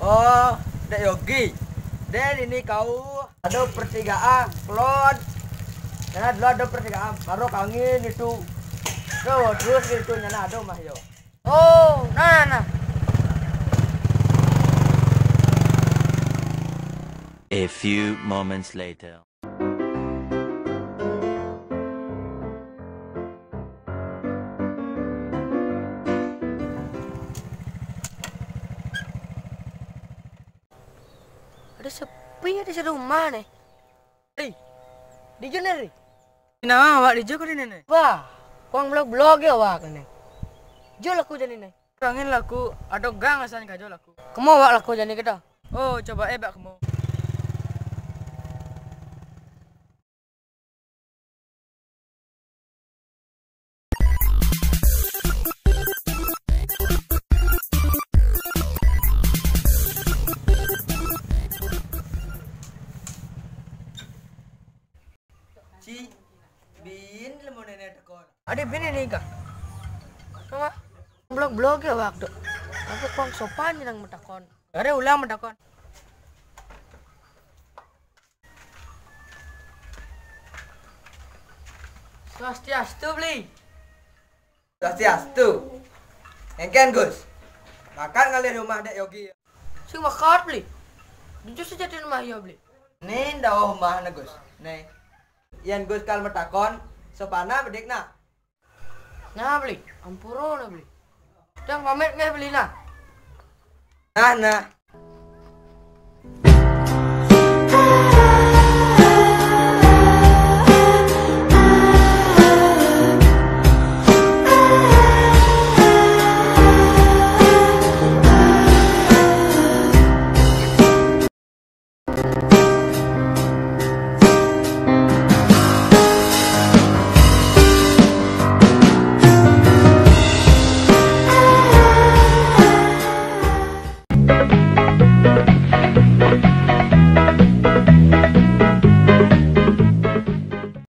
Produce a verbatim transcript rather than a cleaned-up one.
Oh, Dek Yogi. Dek, ini kau ada pertigaan, kelon. Nah, dulu ada pertigaan, baru kangin itu. Tuh, terus itu nyana ada mah yo. Oh, nah, nah. A few moments later. Ada sepi, ada serumah nih. Ri, di jo ne, Ri? Nah, awak di jo kali ne. Wah, kuang blog-blog ya awak ne. Jo laku jani ne. Kangin laku, ada gang asan kajo laku. Kemo awak laku jani kita. Oh, coba eh bak kemo. Ci, bin lemo nene tekon. Ade bin ini ka. Sama. Blog-blog ya waktu. Aku kuang sopan nang metakon. Are ulang metakon. Swastiastu, Bli. Swastiastu. Engken, Gus. Makan ngalih rumah Dek Yogi. Sing makat, Bli. Jujur saja di rumah ya, Bli. Nih, ndak rumah ne, Gus. Nih. Yan Gus kal metakon, sopana bedik nak. Nah, Bli. Ampuro nah, Bli. Dang pamit nggih, Bli, nah. Nah, nah.